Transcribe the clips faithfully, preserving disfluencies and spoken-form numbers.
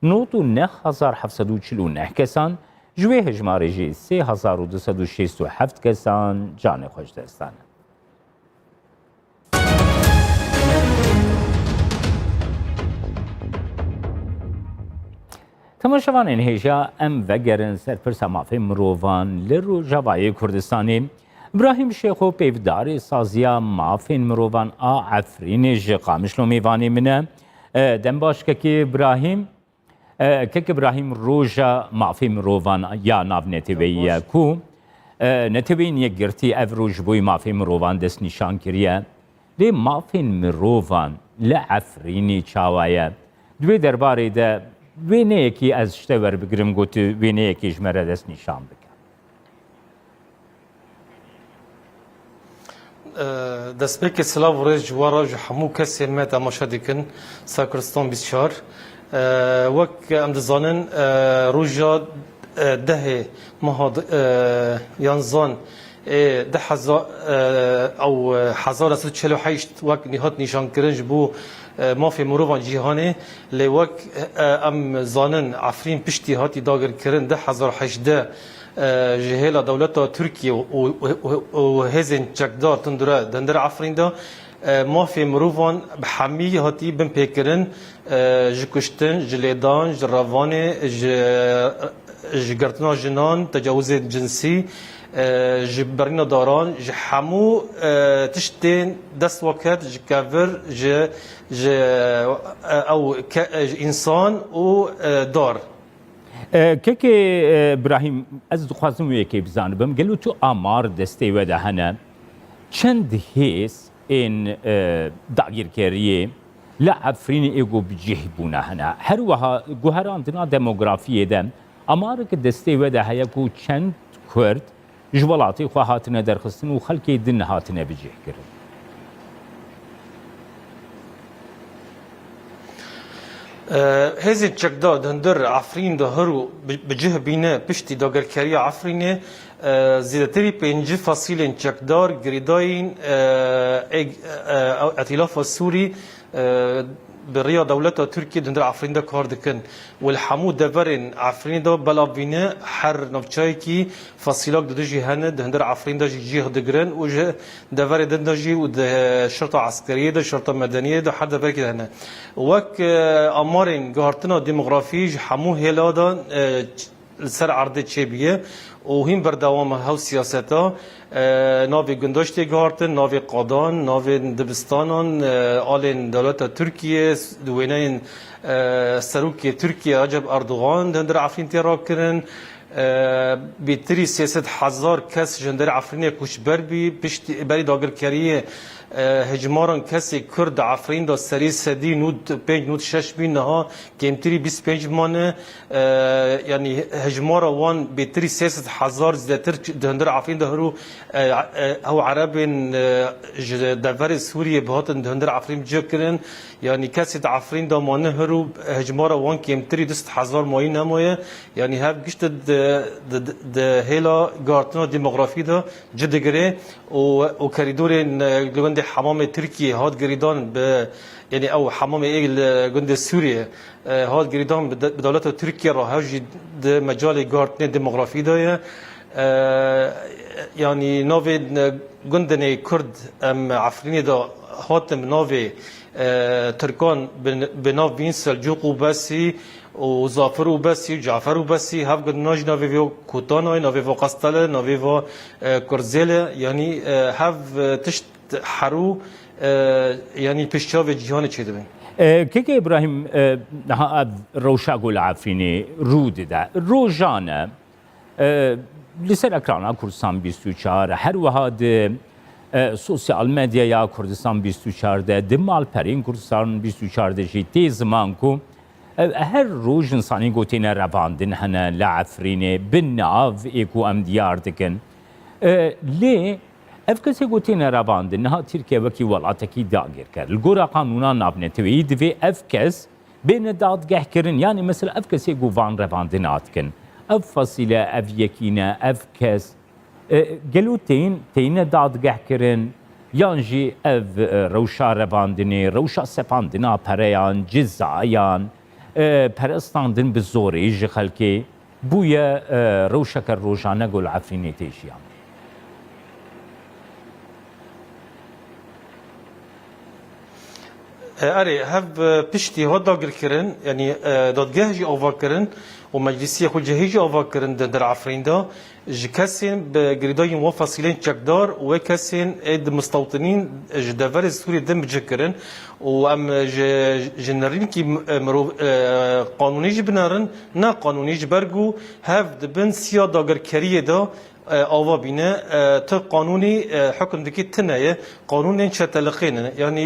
Nod û neh hezar heft sed û çil û neh kesan, ji wê hejmarê jî sê hezar û du sed û şêst û heft kesan canê xwe ji dest dane. Temaşevanên hêja, em vegerin ser pirsa mafê mirovan li Rojavayê Kurdistanê. Brahîm Şêxo, peyvdarê saziya mafên mirovan a Efrînê, ji Qamişlo mêvanê min e. E, dem baş kekê Brahîm. E, kek Ibrahîm, roja mafê mirovan ya nav neteweyî ye ku, e, neteweyên yekgirtî ev roj ji bo mafê mirovan destnîşan kiriye. Lê mafên mirovan li Efrînê çawa ye? Di wê derbarê de wêneyekî ez ji te werbigirim, got tu wêneyekê ji me re destnîşan bike. Destpêkê silav û rêz ji we re, ji hemû kesên me temaşe dikin, Ser Kurdistan bîst û çar. Wek em dizanin, roja dehê meha yanzan ê du hezar, ew hezar neh sed û çel û heşt wek nî-, hat nîşankirin ji bo mafê mirovan cîhanê, lê wek em zanin, Efrîn piştî hatî dagirkirin du hezar hejdeh, e, ji hêla dewleta Tirkiye û, û, û, û hêzên çekdar tundure di hundir Efrîn de, e, mafê mirovan bi hemî hatî binpêkirin, e, ji kuştin, ji lêdan, ji revanê, ji, ji girtina jinan, tecawizên cinsî, e, ji birîna daran, ji hemû, e, tiştên destweket, ji kevir, ji, ji, e, ew ke-, ji însan û, e, dar. E, kekê, e, Brahîm, ez dixwazim wê yekê bizanibim. Gelo tu amar destê we de hene? Çend hêz ên, e, dagirkeriyê li Efrînê ê ku bi cih bûne hene? Her wiha guherandina demografiyê de amarek destê we de heye ku çend Kurd ji welatê xwe hatine derxistin û xelkê din hatine bicihkirin. E, hêzên çekdar di hundir Efrîn de her û bi, bi cih bîne piştî dagirkeriya Efrînê, e, zêdetirî pêncî fesîlên çekdar girêdayîn, e, ê, e, Etîlafa Sûrî, e, bi riya dewleta Tirkiyê di hundir Efrîn de kar dikin. Û li hemû deverên Efrînê de belav bîne her navçeyekî fesîlak di dijî hene, di hundir Efrîn de jî cih digirin û ji deverê din de jî û di şerta eskeriyê de, şerta medeniyê de, her deverekî de hene. Wek, e, amarên guhartina demografî ji hemû hêla de, e, li ser erdê çêbûye û hîn berdewam e hew siyaseta, e, navê gunda jî tê guhartin, navê qadan, navên dibistanan, e, alên dewleta Tirkiye, di wêneyên, e, serokê Tirkiye Recep Erdogan di hundir Efrîn tê rakirin. E, bêtirî sê sed hezar kes ji hundir Efrînê koçber bî, piştî berî dagirkeriyê, e, hejmaran kesê Kurd di Efrîn de serî sedî nod pênc nod şeş bî, niha kêmtirî bîst pênc mane. E, yanî hejmara wan bêtirî sê sed hezar zêdetir di hundir Efrîn de hiro, e, e, ew Erebên, e, ji deverê Sûriyê bi hatin di hundir Efrîn cih kirin. Yanî kesê di Efrîn de mane hiro hejmara wan kêmtirî du sed hezar mayî nemaye. Yanî hev gişt di, di, di, di hêla guhartina demografî de cih digire û, û kerîdorên, e, li gundê Hemamê Tirkiyê hat girêdan bi, yanî ew Hemamê ê li gundê Sûriyê, e, hat girêdan bi de-, bi dewleta Tirkiye re, hev jî di mecalê guhartinê demografî de ye. E, yanî navê, e, gundinê Kurd em Efrînê de hatin bi navê, e, Tirkan bi, bi nav bîn Selcûq û Besî û Zafir û Besî û Cafer û Besî, hev gundina jî navê vê Kotana ye, navê vê Qestele, navê vê, e, Kurzêle, yanî, e, hev, e, tişt herû, e, yanî pêşçavê cîhanê çêdibin. E, Keke Îbrahîm, e, niha ev rewşa ku li Efrînê rû dide, rojan e, e, li ser ekrana Kurdistan bîst û çar, her wiha di, e, sosyal medyaya Kurdistan bîst û çar de, di malperên Kurdistan bîst û çar de jî tê ziman ku, e, her roj insanên ku têne revandin hene li Efrînê, bi nav ê ku em diyar dikin. E, lê ev kesê ku têne revandin, niha Tirkiye wekî welatekî dagirker. Li gora qanûna navneteweyî divê ev kes bêne dadgehkirin. Yanî mesela ev kesê ku van revandina dikin, ev fasîle, ev yekîne, ev kes, e, gelo tên, têne dadgehkirin? Yan jî ev, e, rewşa revandinê, rewşa sepandina pereyan, cizayan, e, perestandin bi zorê ji xelkê bûye, e, rewşeke rojane ku li Efrînê tê jiyan. E, erê, hev, e, piştî hat dagirkirin, yanî, e, dadgeh jî ava kirin û meclisiya xwe cihê jî ava kirin di hundir Efrîn de. Ji kesên bi girêdayî wan fasîlên çekdar û wê kesên ê di mistewtinîn ji deverê Sûriyê din bi cih kirin û em ji, ji nerînkî, e, mirov-, e, qanûnî jî binerin, ne qanûnî, ji ber ku hev di bin siya dagirkeriyê de, e, ava bîne, e, tu qanûnî, e, hukm dikî tune ye, qanûnên çeteliqê ne. Yanî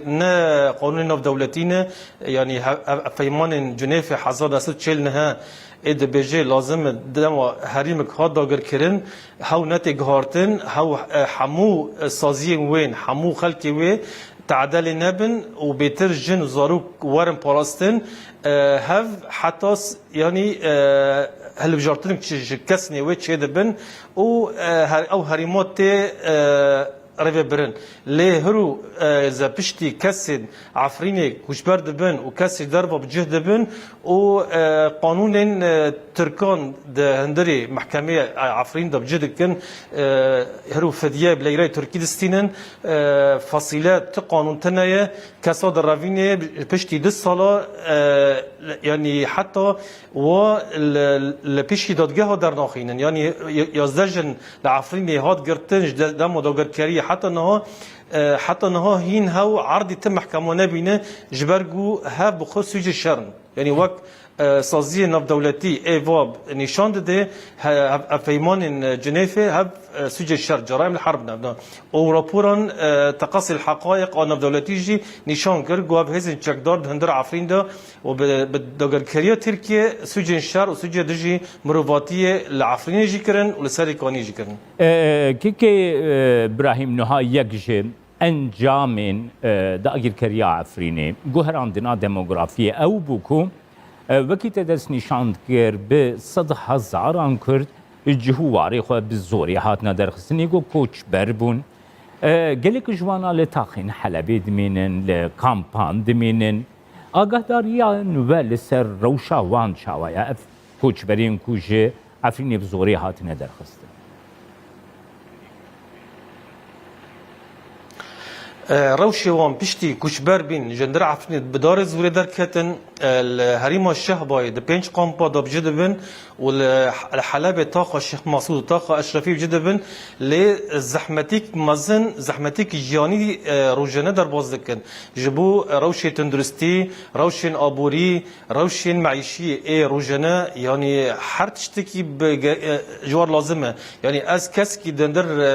ne qanûnên navdewletî ne, yanî he-, he-, peymanên Cuneyfê hezar neh sed çil neh ê dibêje lazim e dema herîmek hat dagirkirin, hew netê guhartin, hew, e, hemû, e, saziyên wên, hemû xelkê wê tedelê nebin û bêtir jin û zarok werin parastin, e, hev heta s-, yanî, e, hilbijartinek çi ji kesnê wê çêdibin û, e, her-, ew herîma tê, e, rêvebirin. Lê hiro, e, ze piştî kesên Efrînê koçber dibin û kesê derva bi cih dibin û, e, qanûnên, e, Tirkan di hundirê mehkemeyê, e, Efrîn de bi cih dikin, e, hiro fidye bi leyrayê Tirkî distînin, e, fasîle ti qanûn tune ye, kesa direvînê piştî du sala, e, yanî heta wa li, li piştî dadgeha dernaxînin. Yanî yazdeh jin li Efrînê hat girtin, ji de-, dema dagirkeriyê heta niha, e, heta niha hîn hew erdî ti mehkema nebîne, ji ber ku hev bi xwe sûcê şer in. Yanî wek, e, saziyê navdewletî ê va nîşan dide, he-, hev-, ev peymanên, e, Cinêfê hev, e, sûcê şer, ceraîm li herb ne. Û raporan, e, Teqasî l Heqaîq a navdewletî jî nîşan kir ku ev hêzên çekdar di hundir Efrîn de û bi, bi dagirkeriya Tirkiye sûcên şer û sûcê dijî mirovatiyê li Efrînê jî kirin û li Serê Kanî jî kirin. E, e, Kikê, e, Brahîm niha yek ji encamên, e, dagirkeriya Efrînê, guherandina demografiyê ew bû ku, e, wekî te dest nîşan dikir, bi sed hezaran Kurd ji cih û warê xwe bi zorê hatine derxistinê ku koçber bûn. E, gelek ji wana li taxên Helebê dimînin, li kampan dimînin. Agahdariya we li ser rewşa wan çawa ye? Ev koçberên ku ji Efrînê bi zorê hatine derxistin. E, rewşê wan piştî koçber bîn, ji hundir Efrînê bi darê zorê derketin, e, li herêma Şehbayê di pênc kampa de bi cih dibin û li, li Helebê taxa Şêx Mesûd û taxa Eşrefî bi cih dibin, lê zehmetîk mezin, zehmetîk jiyanî, e, rojane derbas dikin. Ji bo rewşê tunduristî, rewşên aborî, rewşên meîşî ê rojane, yanî her tiştekî bi ge-, e, ji war lazim e. Yanî ez kesekî di hundir, e,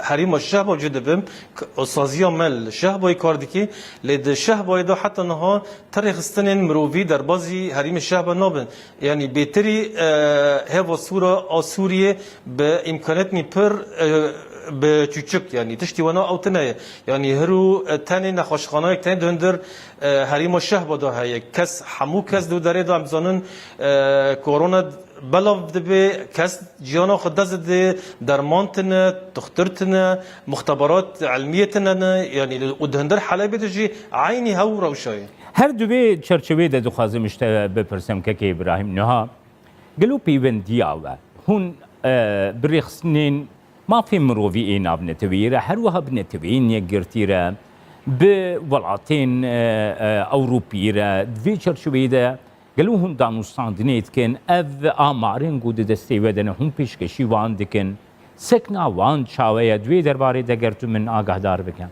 herêma Şehba cih dibim, k-, saziya me li Şehbayê kar dikî, lê di Şehbayê de heta niha ti rêxistinên mirovî derbazî herêmê Şehba nabin. Yanî bêtirî, e, hêva sor a Sûriyê bi îmkanetnî pir, e, bi çûçik, yanî tiştî wena ew tune ye. Yanî hiro, e, tenê nexweşxanayek tenê di hundir, e, herêma Şehba de heye. Kes, hemû kes di derê de em zanin, e, korona belav dibe, kes ciyana xwe dest dide, derman tine, tuxtir tine, muxteberat ilmiyê tine ne, yanî û di hundir Helebê de jî eynî hew rewşa ye. Her di vê çerçeveyê de dixwazim ji te bipirsim, Kekê Îbrahîm, niha gelo peywendiya we hûn, e, bi rêxistinên mafê mirovî ê navneteweyî re, her wiha bi neteweyên yekgirtî re, bi welatên, e, e, Ewropî re, di vê çerçeveyê de gelo hûn danûstandinê dikin, ev amarên ku di destê we de ne, hûn pêşkêşî wan dikin? Sekna wan çawa ye? Di wê derbarê de ger tu min agahdar bike.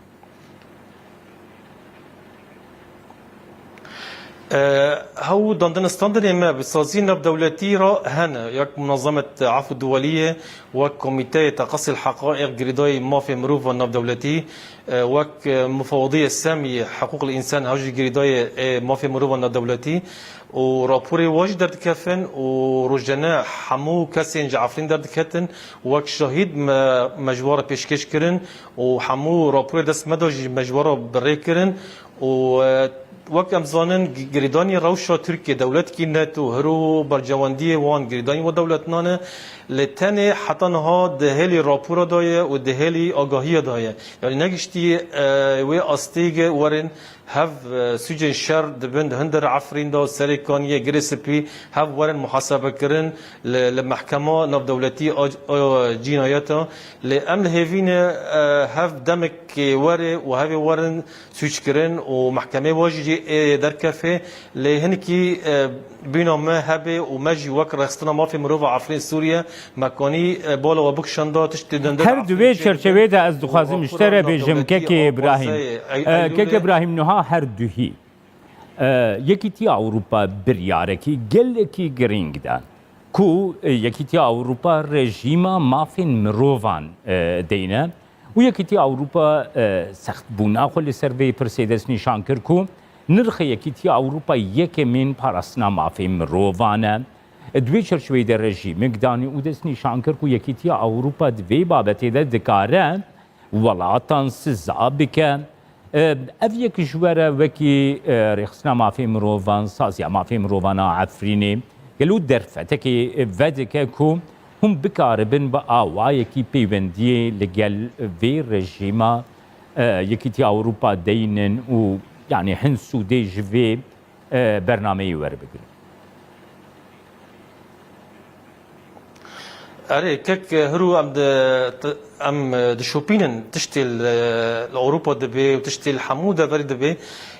E, hew dandin standinê me bi sazî navdewletî re hene, wek Munazemet Afû Duweliyê, wek Komîteyê Teqasî l Heqaîq girêdayî mafê mirovan navdewletî, e, wek, e, Mufawediyê Semî Hiqûq l Însan hew jî girêdayê, e, mafê mirovan navdewletî û raporê wa jî derdikefin û rojane hemû kesên ji Efrîn derdiketin, wek şahîd me, me ji wan re pêşkêş kirin û hemû raporê dest me de jî me ji wan re bi rê kirin û, e, wek em zanin gi-, girêdanî rewşa Tirkiye dewletkî neto, hiro bercewendiyê wan girêdanî wan dewletnan e, lê tenê heta niha di hêlî rapora de ye û di hêlî agahiya de ye. Yanî negiştî, e, wê astê ge werin hev, e, sûcên şer dibin di hundir Efrîn de, Serê Kaniyê, Girê Spî, hev werin muhasebekirin li, li mehkema navdewletî a, a cînayeta. Lê em li hêvî ne, e, hev demekê were û hevê werin sûckirin û mehkemê wa jî ê derkefê. Lê hinkî, e, bîna me hebe û me jî wek Rêxistina Mafê Mirov a Efrîn Sûriye me kanî, e, bala we bikişanda tiştê dundin Her di vê çerçeveyê de ez dixwazim ji te re bêjim, kekê Îbrahîm. E, kekê Îbrahîm, niha her duhî, e, Yekîtiya Ewropa biryarekî gelekî girîng da ku, e, Yekîtiya Ewropa rejîma mafên mirovan, e, deyne û Yekîtiya Ewropa, e, sextbûna xwe li ser vê pirsê destnîşan kir ku nirxê Yekîtiya Ewropa yekemîn parastina mafê mirovan e. Di wê çerçeveyê de rejîmê gidanî û destnîşan kir ku Yekîtiya Ewropa di vê babetê de dikare welatan siza bike. Ev yek ji we re wekî, e, Rêxistina Mafê Mirovan, Saziya Mafê Mirovan a Efrînê, gelo derfetekê vedike ku hûn bikaribin bi awayekî peywendiyê li gel vê rejîma, e, Yekîtiya Ewropa deynin û, yanî, hin sûdê ji vê, e, bernameyê werbigrin? Erê, kek, e, hirû em di, ti-, em, e, dişopînin tiştê li, li Ewropa dibe û tiştê li hemû deverî dibe.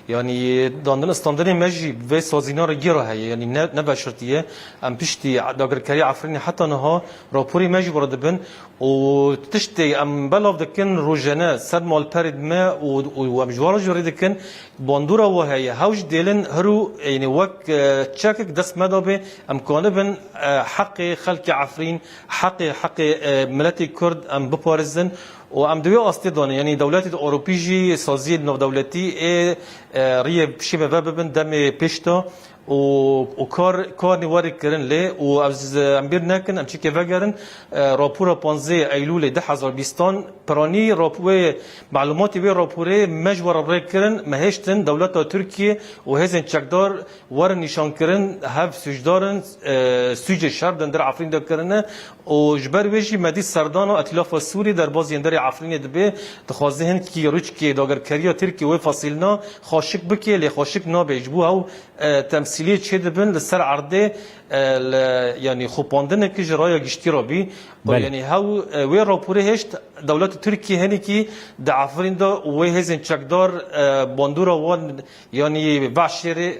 Yanî, dandin standinê me jî vê sazîna re gêra heye. Yanî, ne, ne veşartî ye. Em piştî dagirkeriya Efrînê heta niha raporê me jî were dibin. Û tiştê em belav dikin rojane ser malperên me û, û em ji wan re jî rê dikin. Bandora wa heye. Hew jî dêlin hirû, yanî wek, e, çekek dest me de bê, em kanibin, e, heqê xelkê Efrîn, heqê, heqê, e, miletê Kurd em biparêzin û em di wê astê de ne. Yanî dewletê di Ewropî jî saziyê navdewletî ê, e, riyê pişê me vebibin demê pêş de û, û kar, karnî werê kirin lê û ez, em bîr nekin, em çikê vegerin, e, rapora panzdeh Eylûlê du hezar bîstan, piranî rap-, wê malûmatê wê raporê me ji we re rê kirin, me hêştin dewleta Tirkiye û hêzên çekdar werin nîşankirin, hev sûcdar in, e, sûcê şer di hundir Efrîn de kirine û ji ber wê jî me dî serdana Îtîlafa Sûrî derbazî hundirê Efrînê dibe, dixwaze hinkî rûçkê dagirkeriya Tirkiye wê fasîlna xweşik bike, lê xweşik nabe. Ji bo ew, e, temsîliyê çêdibin li ser erdê, e, li, yanî xwepandineke ji raya giştî re bî. Belê. Yanî hew, e, wê raporê hêşt dewleta Tirkiye hinekî di Efrîn de û wê hêzên çekdar, e, bandora wan, yanî veşêrê.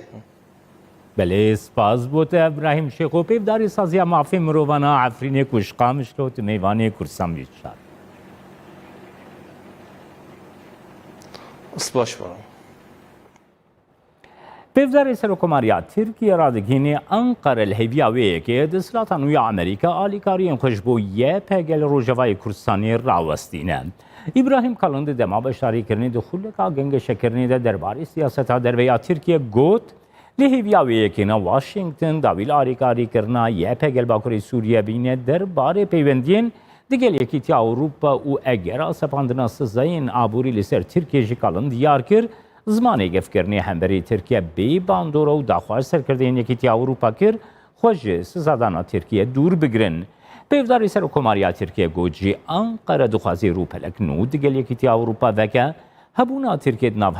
Belê, spas bo te, Îbrahîm Şêxo, pêvdarê Saziya Mafê Mirovan a Efrînê ku ji Qamişlo tu mêvanê Kursan bî dişar. Spas bo. Pêvdarê Serokkomariya Tirkiye radigihîne Anqara li hêviya wê yekê desthilata nû ya Amerîka alîkariyên xwe ji bo Y P G li Rojavayê Kurdistanê rawestîne. Îbrahîm Kalin di dema beşdarîkirinê di xuleka gengeşekirinê de derbarê siyaseta derve ya Tirkiye got, Li hêviya wê yekê ne Washington dawî li alîkarîkirina Y P G li Bakurê Sûriye bîne derbarê peywendiyên digel Yekîtiya Ewropa û egera sepandina sizayên aborî li ser Tirkiye jî Kalin diyar kir, Zimanê gefkirinê hemberî Tirkiye bê bandora û daxwaz serkirdeyên Yekîtiya Ewropa kir, xwe ji sizadana Tirkiye dûr bigirin. Pêvdarê Serokkomariya Tirkiye got jî Anqara dixwaze rûpelek nû digel Yekîtiya Ewropa veke, hebûna Tirkiye di nav